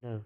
na.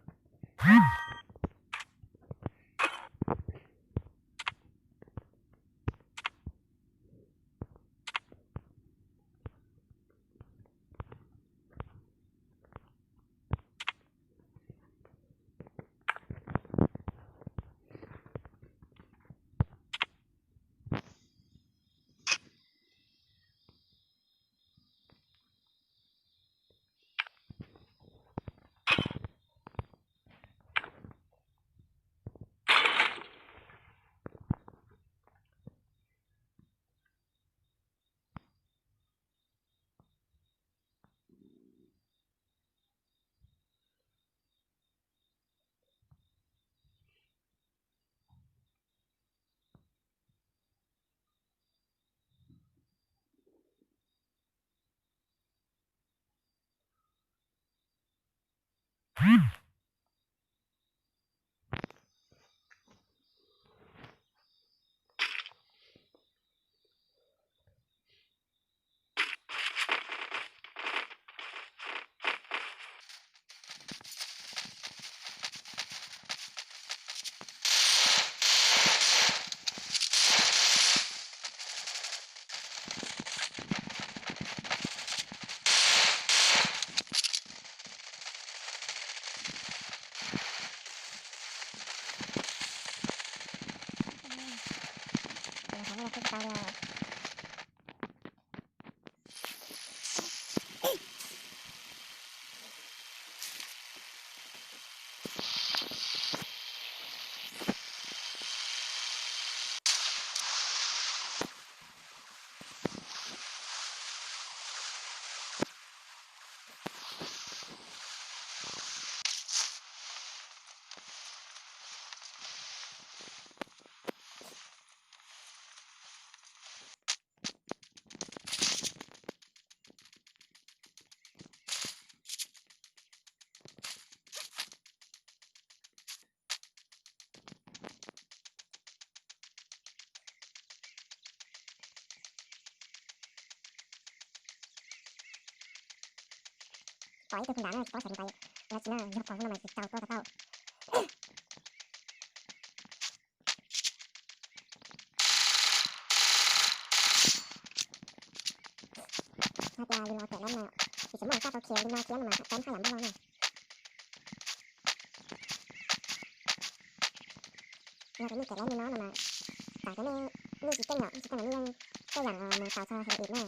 Pom ib tug phun nram no tsis paub xyov nws pom yog tsis no yog pom no mas tsis tau tuaj tau. Hais tias yus los kawm lab no, yus tsis muaj caj tau khiav li no thiab no mas poob haj yam npauj no na. Yog tus nej kawm lab li no no mas tam cov nej tsis keej yom, tsis keej nej yeej coj yam mus tau txog hauv ib na.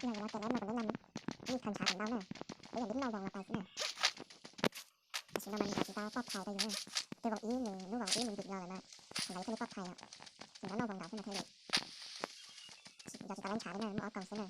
Yog yuav los kawm lab no kuv lub laj, nej khaws ntshav kom ntau na. Peb yog lub noj voo los tau xwb na. Tam sim no mas nws tsis tau poj phais rau yus na. Tej voo ib nws lub voo ib nws ntim los lawm mas nws lawv thiaj li poj phais yom. Ces nrov noj voo nraud xwb mas thiaj li. Yog tsis tau lab ntshav li na, muaj ob koog xwb na.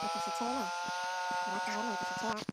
Tus siv tsheb na, nrov tag lawm tus siv tsheb.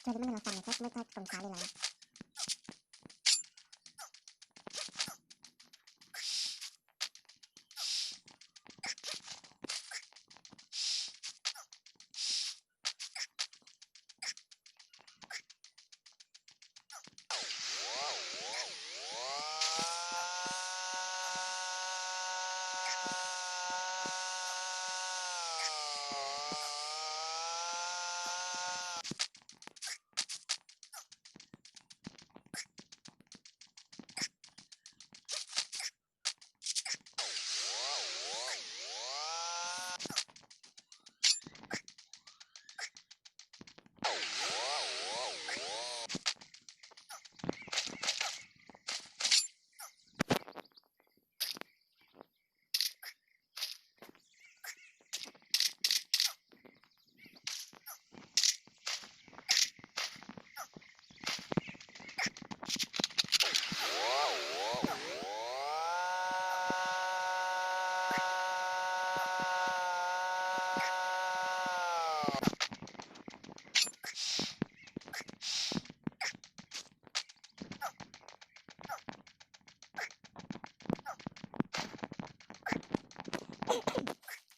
Cog li muab los fas thiab muab txhob koom ntshav li lawm.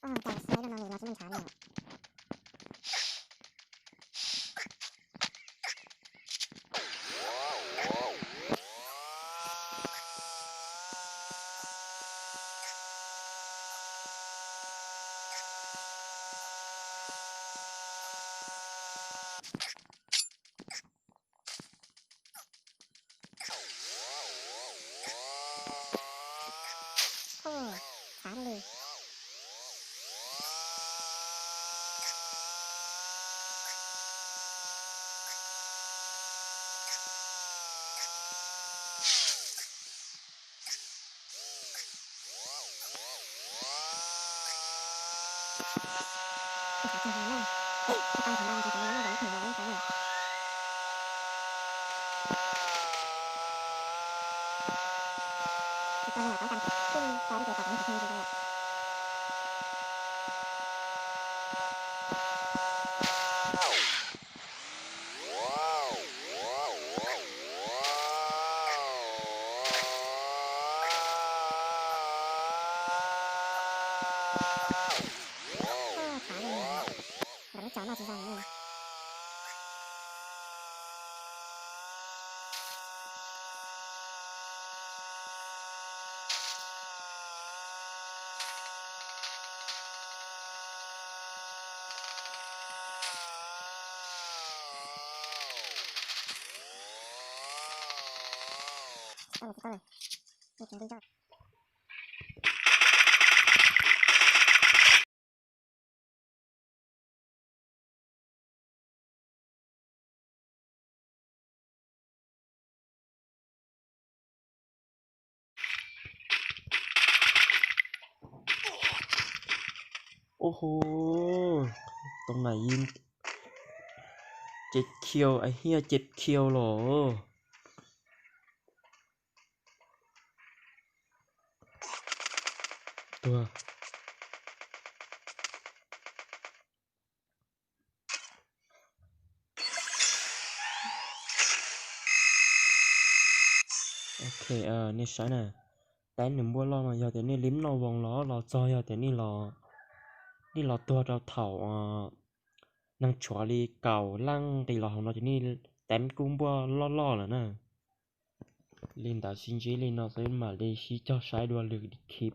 Ua cas xwb no nws los tsis muaj ntshav li. Oj, tshav li. Tus tshav tag no na, tus tau thaum no ces thaum no muaj vauv kheem los ua ib tau na. Tus tau no yog qab tam kuj tau lub tus tau yom. Ntawm lub tsaus noj tsis zoo li. Tsis tau lawm, tsis tau lawm. Ua tsis nti tso. Ub hu, tau na yim, ces khiu a hiaj ces khiu los tuag. Ok, nej saib na, teeb nws npuaj loj no yog tias nej li noj voos los los txog yog tias nej los, nej los tuag rau thaum neeg tshuav li kaum leej nqis los hauv no ces nej teeb kuj npuaj loj loj lawm na. Li ntawd sib ntsib li no xwb mam li sib cog saib dua lwm clip.